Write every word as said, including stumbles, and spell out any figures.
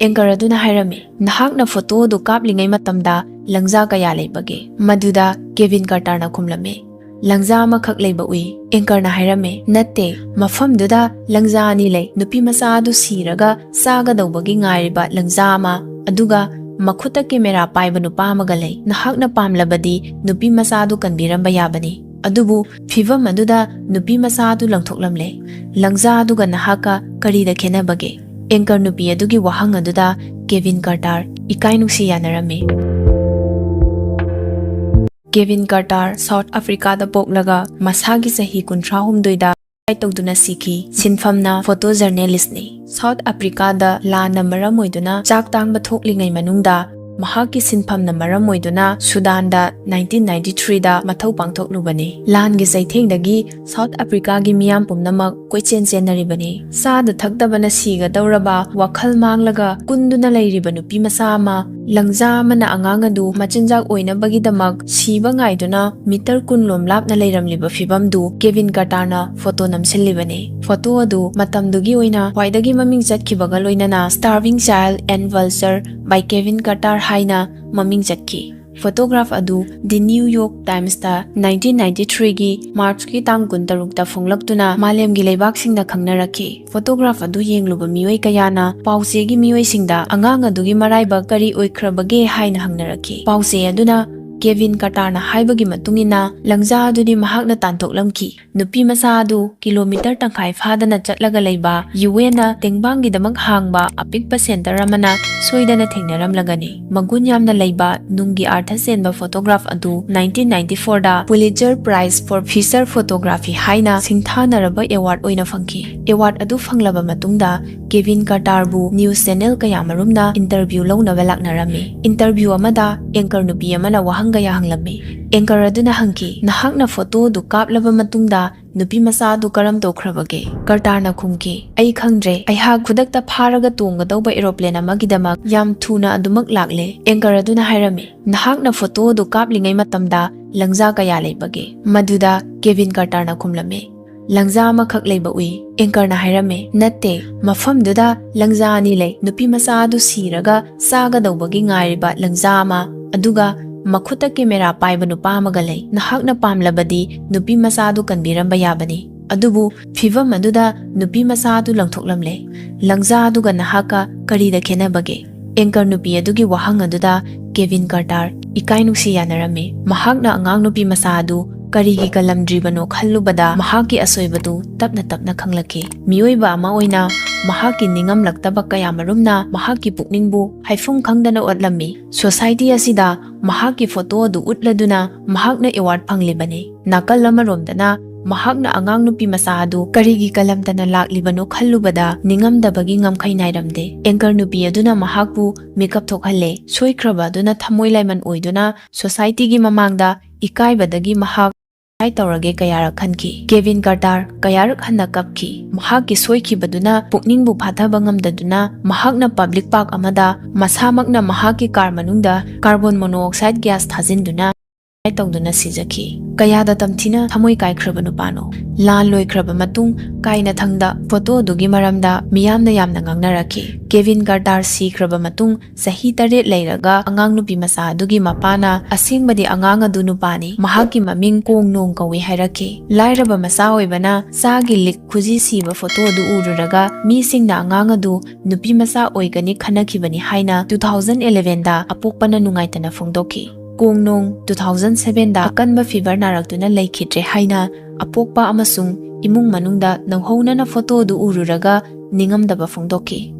Anchor ꯑꯗꯨꯅ ꯍꯥꯏꯔꯝꯃꯤ, "ꯅꯍꯥꯛꯅ ꯐꯣꯇꯣ ꯑꯗꯨ ꯀꯥꯞꯂꯤꯉꯩ ꯃꯇꯝꯗ ꯂꯪꯖꯥ ꯀꯌꯥ ꯂꯩꯕꯒꯦ?" ꯃꯗꯨꯗ ꯀꯦꯚꯤꯟ ꯀꯥꯔꯇꯥꯔꯅ ꯈꯨꯝꯂꯝꯃꯤ, "ꯂꯪꯖꯥ ꯑꯃꯈꯛ ꯂꯩꯕ ꯎꯏ꯫" ꯑꯦꯡꯀꯔꯅ ꯍꯥꯏꯔꯝꯃꯤ, "ꯅꯠꯇꯦ, ꯃꯐꯝꯗꯨꯗ ꯂꯪꯖꯥ ꯑꯅꯤ ꯂꯩ꯫ ꯅꯨꯄꯤ ꯃꯆꯥ ꯑꯗꯨ ꯁꯤꯔꯒ ꯆꯥꯒꯗꯧꯕꯒꯤ ꯉꯥꯏꯔꯤꯕ ꯂꯪꯖꯥ ꯑꯃ, ꯑꯗꯨꯒ ꯃꯈꯨꯠꯇ ꯀꯦꯃꯦꯔꯥ ꯄꯥꯏꯕ ꯅꯨꯄꯥ ꯑꯃꯒ ꯂꯩ꯫ ꯅꯍꯥꯛꯅ ꯄꯥꯝꯂꯕꯗꯤ ꯅꯨꯄꯤ ꯃꯆꯥ ꯑꯗꯨ ꯀꯟꯕꯤꯔꯝꯕ ꯌꯥꯕꯅꯤ꯫ ꯑꯗꯨꯕꯨ ꯐꯤꯚꯝ ꯑꯗꯨꯗ ꯅꯨꯄꯤ ꯃꯆꯥ ꯑꯗꯨ ꯂꯪꯊꯣꯛꯂꯝꯂꯦ꯫ ꯂꯪꯖꯥ ꯑꯗꯨꯒ ꯅꯍꯥꯛꯀ ꯀꯔꯤꯗ ꯈꯦꯠꯅꯕꯒꯦ?" ꯑꯦꯡꯀꯔ ꯅꯨꯄꯤ ꯑꯗꯨꯒꯤ ꯋꯥꯍꯪ ꯑꯗꯨꯗ ꯀꯦꯚꯤꯟ ꯀꯥꯔꯇꯥꯔ ꯏꯀꯥꯏ ꯅꯨꯡꯁꯤ ꯌꯥꯅꯔꯝꯃꯤ꯫ ꯀꯦꯚꯤꯟ ꯀꯥꯔꯇꯥꯔ ꯁꯥꯎꯠ ꯑꯐ꯭ꯔꯤꯀꯥꯗ ꯄꯣꯛꯂꯒ ꯃꯁꯥꯒꯤ ꯆꯍꯤ ꯀꯨꯟꯊ꯭ꯔꯥ ꯍꯨꯝꯗꯣꯏꯗ suicide ꯇꯧꯗꯨꯅ ꯁꯤꯈꯤ꯫ ꯁꯤꯟꯐꯝꯅ ꯐꯣꯇꯣ ꯖꯔꯅꯦꯂꯤꯁ꯭ꯠꯅꯤ꯫ ꯁꯥꯎꯠ ꯑꯐ꯭ꯔꯤꯀꯥꯗ ꯂꯥꯟꯅ ꯃꯔꯝ ꯑꯣꯏꯗꯨꯅ ꯆꯥꯛ ꯇꯥꯡꯕ ꯊꯣꯛꯂꯤꯉꯩ ꯃꯅꯨꯡꯗ ꯃꯍꯥꯛꯀꯤ ꯁꯤꯟꯐꯝꯅ ꯃꯔꯝ ꯑꯣꯏꯗꯨꯅ ꯁꯨꯗꯥꯟꯗ nineteen ninety threeꯗ ꯃꯊꯧ ꯄꯥꯡꯊꯣꯛꯂꯨꯕꯅꯤ꯫ ꯂꯥꯟꯒꯤ ꯆꯩꯊꯦꯡꯗꯒꯤ ꯁꯥꯎꯠ ꯑꯐ꯭ꯔꯤꯀꯥꯒꯤ ꯃꯤꯌꯥꯝ ꯄꯨꯝꯅꯃꯛ ꯀꯣꯏꯆꯦꯟ ꯆꯦꯟꯅꯔꯤꯕꯅꯤ꯫ ꯆꯥꯗ ꯊꯛꯇꯕꯅ ꯁꯤꯒꯗꯧꯔꯕ ꯋꯥꯈꯜ ꯃꯥꯡꯂꯒ ꯀꯨꯟꯗꯨꯅ ꯂꯩꯔꯤꯕ ꯅꯨꯄꯤ ꯃꯆꯥ ꯑꯃ, ꯂꯪꯖꯥ ꯑꯃꯅ ꯑꯉꯥꯡ ꯑꯗꯨ ꯃꯆꯤꯟꯖꯥꯛ ꯑꯣꯏꯅꯕꯒꯤꯗꯃꯛ ꯁꯤꯕ ꯉꯥꯏꯗꯨꯅ ꯃꯤꯇꯔ ꯀꯨꯟ ꯂꯣꯝ ꯂꯥꯞꯅ ꯂꯩꯔꯝꯂꯤꯕ ꯐꯤꯚꯝꯗꯨ ꯀꯦꯚꯤꯟ ꯀꯥꯔꯇꯥꯔꯅ ꯐꯣꯇꯣ ꯅꯝꯁꯤꯜꯂꯤꯕꯅꯤ꯫ ꯐꯣꯇꯣ ꯑꯗꯨ ꯃꯇꯝꯗꯨꯒꯤ ꯑꯣꯏꯅ ꯈ꯭ꯋꯥꯏꯗꯒꯤ ꯃꯃꯤꯡ ꯆꯠꯈꯤꯕꯒ ꯂꯣꯏꯅꯅ Starving Child and Vulture by Kevin Carter ꯍꯥꯏꯅ ꯃꯃꯤꯡ ꯆꯠꯈꯤ꯫ ꯐꯣꯇꯣꯒ꯭ꯔꯥꯐ ꯑꯗꯨ The New York Timesꯇ nineteen ninety threeꯒꯤ ꯃꯥꯔꯆꯀꯤ ꯇꯥꯡ ꯀꯨꯟꯇꯔꯨꯛꯇ ꯐꯣꯡꯂꯛꯇꯨꯅ ꯃꯥꯂꯦꯝꯒꯤ ꯂꯩꯕꯥꯛꯁꯤꯡꯅ ꯈꯪꯅꯔꯛꯈꯤ꯫ ꯐꯣꯇꯣꯒ꯭ꯔꯥꯐ ꯑꯗꯨ ꯌꯦꯡꯂꯨꯕ ꯃꯤꯑꯣꯏ ꯀꯌꯥꯅ ꯄꯥꯎꯆꯦꯒꯤ ꯃꯤꯑꯣꯏꯁꯤꯡꯗ ꯑꯉꯥꯡ ꯑꯗꯨꯒꯤ ꯃꯔꯥꯏꯕꯛ ꯀꯔꯤ ꯑꯣꯏꯈ꯭ꯔꯕꯒꯦ ꯍꯥꯏꯅ ꯍꯪꯅꯔꯛꯈꯤ꯫ ꯄꯥꯎꯆꯦ ꯑꯗꯨꯅ ꯀꯦꯚꯤꯟ ꯀꯥꯔꯇꯥꯔꯅ ꯍꯥꯏꯕꯒꯤ ꯃꯇꯨꯡ ꯏꯟꯅ ꯂꯪꯖꯥ ꯑꯗꯨꯗꯤ ꯃꯍꯥꯛꯅ ꯇꯥꯟꯊꯣꯛꯂꯝꯈꯤ꯫ ꯅꯨꯄꯤ ꯃꯆꯥ ꯑꯗꯨ ꯀꯤꯂꯣꯃꯤꯇꯔ ꯇꯪꯈꯥꯏ ꯐꯥꯗꯅ ꯆꯠꯂꯒ ꯂꯩꯕ ꯌꯨ ꯑꯦꯟꯅ ꯇꯦꯡꯕꯥꯡꯒꯤꯗꯃꯛ ꯍꯥꯡꯕ ꯑꯄꯤꯛꯄ ꯁꯦꯟꯇꯔ ꯑꯃꯅ ꯁꯣꯏꯗꯅ ꯊꯦꯡꯅꯔꯝꯂꯒꯅꯤ꯫ ꯃꯒꯨꯟ ꯌꯥꯝꯅ ꯂꯩꯕ ꯅꯨꯡꯒꯤ ꯑꯥꯔꯊ ꯆꯦꯟꯕ ꯐꯣꯇꯣꯒ꯭ꯔꯥꯐ ꯑꯗꯨ nineteen ninety fourꯗ Pulitzer Prize for Feature Photography ꯍꯥꯏꯅ ꯁꯤꯡꯊꯥꯅꯔꯕ ꯑꯦꯋꯥꯔꯗ ꯑꯣꯏꯅ ꯐꯪꯈꯤ꯫ ꯑꯦꯋꯥꯔꯗ ꯑꯗꯨ ꯐꯪꯂꯕ ꯃꯇꯨꯡꯗ ꯀꯦꯚꯤꯟ ꯀꯥꯔꯇꯥꯔꯕꯨ ꯅ꯭ꯌꯨꯁ ꯆꯦꯅꯦꯜ ꯀꯌꯥꯃꯔꯨꯝꯅ ꯏꯟꯇꯔꯚ꯭ꯌꯨ ꯂꯧꯅꯕ ꯂꯥꯛꯅꯔꯝꯃꯤ꯫ ꯏꯟꯇꯔꯚ꯭ꯌꯨ ꯑꯃꯗ ꯑꯦꯡꯀꯔ ꯅꯨꯄꯤ ꯑꯃꯅ ꯋꯥꯍꯪ ꯀꯌꯥ ꯍꯪꯂꯝꯃꯤ꯫ ꯑꯦꯡꯀꯔ ꯑꯗꯨꯅ ꯍꯪꯈꯤ, "ꯅꯍꯥꯛꯅ ꯐꯣꯇꯣ ꯑꯗꯨ ꯀꯥꯞꯂꯕ ꯃꯇꯨꯡꯗ ꯅꯨꯄꯤ ꯃꯆꯥ ꯑꯗꯨ ꯀꯔꯝ ꯇꯧꯈ꯭ꯔꯕꯒꯦ?" ꯀꯥꯔꯇꯥꯔꯅ ꯈꯨꯝꯈꯤ, "ꯑꯩ ꯈꯪꯗ꯭ꯔꯦ꯫ ꯑꯩꯍꯥꯛ ꯈꯨꯗꯛꯇ ꯐꯥꯔꯒ ꯇꯣꯡꯒꯗꯧꯕ ꯑꯦꯔꯣꯄ꯭ꯂꯦꯟ ꯑꯃꯒꯤꯗꯃꯛ ꯌꯥꯝ ꯊꯨꯅ ꯑꯗꯨꯃꯛ ꯂꯥꯛꯂꯦ꯫" ꯑꯦꯡꯀꯔ ꯑꯗꯨꯅ ꯍꯥꯏꯔꯝꯃꯤ, "ꯅꯍꯥꯛꯅ ꯐꯣꯇꯣ ꯑꯗꯨ ꯀꯥꯞꯂꯤꯉꯩ ꯃꯇꯝꯗ ꯂꯪꯖꯥ ꯀꯌꯥ ꯂꯩꯕꯒꯦ?" ꯃꯗꯨꯗ ꯀꯦꯚꯤꯟ ꯀꯥꯔꯇꯥꯔꯅ ꯈꯨꯝꯂꯝꯃꯤ, ꯂꯪꯖꯥ ꯑꯃꯈꯛ ꯂꯩꯕ ꯎꯏ꯫ ꯑꯦꯡꯀꯔꯅ ꯍꯥꯏꯔꯝꯃꯤ, "ꯅꯠꯇꯦ, ꯃꯐꯝꯗꯨꯗ ꯂꯪꯖꯥ ꯑꯅꯤ ꯂꯩ, ꯅꯨꯄꯤ ꯃꯆꯥ ꯑꯗꯨ ꯁꯤꯔꯒ ꯆꯥꯒꯗꯧꯕꯒꯤ ꯉꯥꯏꯔꯤꯕ ꯂꯪꯖꯥ ꯑꯃ, ꯑꯗꯨꯒ ꯃꯈꯨꯠꯇ ꯀꯦꯃꯦꯔꯥ ꯄꯥꯏꯕ ꯅꯨꯄꯥ ꯑꯃꯒ ꯂꯩ꯫ ꯅꯍꯥꯛꯅ ꯄꯥꯝꯂꯕꯗꯤ ꯅꯨꯄꯤ ꯃꯆꯥ ꯑꯗꯨ ꯀꯟꯕꯤꯔꯝꯕ ꯌꯥꯕꯅꯤ꯫ ꯑꯗꯨꯕꯨ ꯐꯤꯚꯝ ꯑꯗꯨꯗ ꯅꯨꯄꯤ ꯃꯆꯥ ꯑꯗꯨ ꯂꯪꯊꯣꯛꯂꯝꯂꯦ꯫ ꯂꯪꯖꯥ ꯑꯗꯨꯒ ꯅꯍꯥꯛꯀ ꯀꯔꯤꯗ ꯈꯦꯠꯅꯕꯒꯦ?" ꯑꯦꯡꯀꯔ ꯅꯨꯄꯤ ꯑꯗꯨꯒꯤ ꯋꯥꯍꯪ ꯑꯗꯨꯗ ꯀꯦꯚꯤꯟ ꯀꯥꯔꯇꯥꯔ ꯏꯀꯥꯏ ꯅꯨꯡꯁꯤ ꯌꯥꯅꯔꯝꯃꯤ꯫ ꯃꯍꯥꯛꯅ ꯑꯉꯥꯡ ꯅꯨꯄꯤ ꯃꯆꯥ ꯑꯗꯨ ꯀꯔꯤꯒꯤ ꯀꯜꯂꯝꯗ꯭ꯔꯤꯕꯅꯣ ꯈꯜꯂꯨꯕꯗ ꯃꯍꯥꯛꯀꯤ ꯑꯁꯣꯏꯕꯗꯨ ꯇꯞꯅ ꯇꯞꯅ ꯈꯪꯂꯛꯈꯤ꯫ ꯃꯤꯑꯣꯏꯕ ꯑꯃ ꯑꯣꯏꯅ ꯃꯍꯥꯛꯀꯤ ꯅꯤꯡꯉꯝꯂꯛꯇꯕ ꯀꯌꯥꯃꯔꯨꯝꯅ ꯃꯍꯥꯛꯀꯤ ꯄꯨꯛꯅꯤꯡꯕꯨ ꯍꯥꯏꯐꯝ ꯈꯪꯗꯅ ꯑꯣꯠꯂꯝꯃꯤ꯫ ꯁꯣꯁꯥꯏꯇꯤ ꯑꯁꯤꯗ ꯃꯍꯥꯛꯀꯤ ꯐꯣꯇꯣ ꯑꯗꯨ ꯎꯠꯂꯗꯨꯅ ꯃꯍꯥꯛꯅ ꯑꯦꯋꯥꯔꯗ ꯐꯪꯂꯤꯕꯅꯤ꯫ ꯅꯥꯀꯜ ꯑꯃꯔꯣꯝꯗꯅ ꯃꯍꯥꯛꯅ ꯑꯉꯥꯡ ꯅꯨꯄꯤ ꯃꯆꯥ ꯑꯗꯨ ꯀꯔꯤꯒꯤ ꯀꯜꯂꯝꯗꯅ ꯂꯥꯛꯂꯤꯕꯅꯣ ꯈꯜꯂꯨꯕꯗ ꯅꯤꯡꯉꯝꯗꯕꯒꯤ ꯉꯝꯈꯩ ꯅꯥꯏꯔꯝꯗꯦ꯫ ꯑꯦꯡꯀꯔ ꯅꯨꯄꯤ ꯑꯗꯨꯅ ꯃꯍꯥꯛꯄꯨ ꯃꯤꯀꯞ ꯊꯣꯛꯍꯜꯂꯦ꯫ ꯁꯣꯏꯈ꯭ꯔꯕ ꯑꯗꯨꯅ ꯊꯃꯣꯏ ꯂꯥꯏꯃꯟ ꯑꯣꯏꯗꯨꯅ ꯁꯣꯁꯥꯏꯇꯤꯒꯤ ꯃꯃꯥꯡꯗ ꯏꯀꯥꯏꯕꯗꯒꯤ ꯃꯍꯥꯛ ꯁꯨꯁꯥꯏꯗ ꯇꯧꯔꯒꯦ ꯀꯌꯥꯔꯛ ꯈꯟꯈꯤ꯫ ꯀꯦꯚꯤꯟ ꯀꯥꯔꯇꯥꯔ ꯀꯌꯥꯔꯛ ꯍꯟꯅ ꯀꯞꯈꯤ꯫ ꯃꯍꯥꯛꯀꯤ ꯁꯣꯏꯈꯤꯕꯗꯨꯅ ꯄꯨꯛꯅꯤꯡꯕꯨ ꯐꯥꯊꯕ ꯉꯝꯗꯗꯨꯅ ꯃꯍꯥꯛꯅ ꯄꯕ꯭ꯂꯤꯛ ꯄꯥꯔꯛ ꯑꯃꯗ ꯃꯁꯥꯃꯛꯅ ꯃꯍꯥꯛꯀꯤ ꯀꯥꯔ ꯃꯅꯨꯡꯗ ꯀꯥꯔꯕꯣꯟ ꯃꯣꯅꯣꯑꯣꯛꯁꯥꯏꯗ ꯒ꯭ꯌꯥꯁ ꯊꯥꯖꯤꯟꯗꯨꯅ ꯇꯧꯗꯨꯅ ꯁꯤꯖꯈꯤ꯫ ꯀꯌꯥꯗ ꯇꯝꯊꯤꯅ ꯊꯃꯣꯏ ꯀꯥꯏꯈ꯭ꯔꯕ ꯅꯨꯄꯥꯅꯣ꯫ ꯂꯥꯟ ꯂꯣꯏꯈ꯭ꯔꯕ ꯃꯇꯨꯡ ꯀꯥꯏꯅꯊꯪꯗ ꯐꯣꯇꯣ ꯑꯗꯨꯒꯤ ꯃꯔꯝꯗ ꯃꯤꯌꯥꯝꯅ ꯌꯥꯝꯅ ꯉꯥꯡꯅꯔꯛꯈꯤ꯫ ꯀꯦꯚꯤꯟ ꯀꯥꯔꯇꯥꯔ ꯁꯤꯈ꯭ꯔꯕ ꯃꯇꯨꯡ ꯆꯍꯤ ꯇꯔꯦꯠ ꯂꯩꯔꯒ ꯑꯉꯥꯡ ꯅꯨꯄꯤ ꯃꯆꯥ ꯑꯗꯨꯒꯤ ꯃꯄꯥꯅ ꯑꯁꯦꯡꯕꯗꯤ ꯑꯉꯥꯡ ꯑꯗꯨ ꯅꯨꯄꯥꯅꯤ, ꯃꯍꯥꯛꯀꯤ ꯃꯃꯤꯡ ꯀꯣꯡ ꯅꯣꯡ ꯀꯧꯏ ꯍꯥꯏꯔꯛꯈꯤ꯫ ꯂꯥꯏꯔꯕ ꯃꯆꯥ ꯑꯣꯏꯕꯅ ꯆꯥꯒꯤ ꯂꯤꯛ ꯈꯨꯖꯤ ꯁꯤꯕ ꯐꯣꯇꯣ ꯑꯗꯨ ꯎꯔꯨꯔꯒ ꯃꯤꯁꯤꯡꯅ ꯑꯉꯥꯡ ꯑꯗꯨ ꯅꯨꯄꯤ ꯃꯆꯥ ꯑꯣꯏꯒꯅꯤ ꯈꯟꯅꯈꯤꯕꯅꯤ ꯍꯥꯏꯅ two thousand elevenꯗ ꯑꯄꯣꯛꯄꯅ ꯅꯨꯡꯉꯥꯏꯇꯅ ꯐꯣꯡꯗꯣꯛꯈꯤ꯫ ꯀꯣꯡ ꯅꯣꯡ two thousand sevenꯗ ꯑꯀꯟꯕ ꯐꯤꯚꯔ ꯅꯥꯔꯛꯇꯨꯅ ꯂꯩꯈꯤꯗ꯭ꯔꯦ ꯍꯥꯏꯅ ꯑꯄꯣꯛꯄ ꯑꯃꯁꯨꯡ ꯏꯃꯨꯡ ꯃꯅꯨꯡꯗ ꯅꯧꯍꯧꯅꯅ ꯐꯣꯇꯣ ꯑꯗꯨ ꯎꯔꯨꯔꯒ ꯅꯤꯡꯉꯝꯗꯕ ꯐꯣꯡꯗꯣꯛꯈꯤ꯫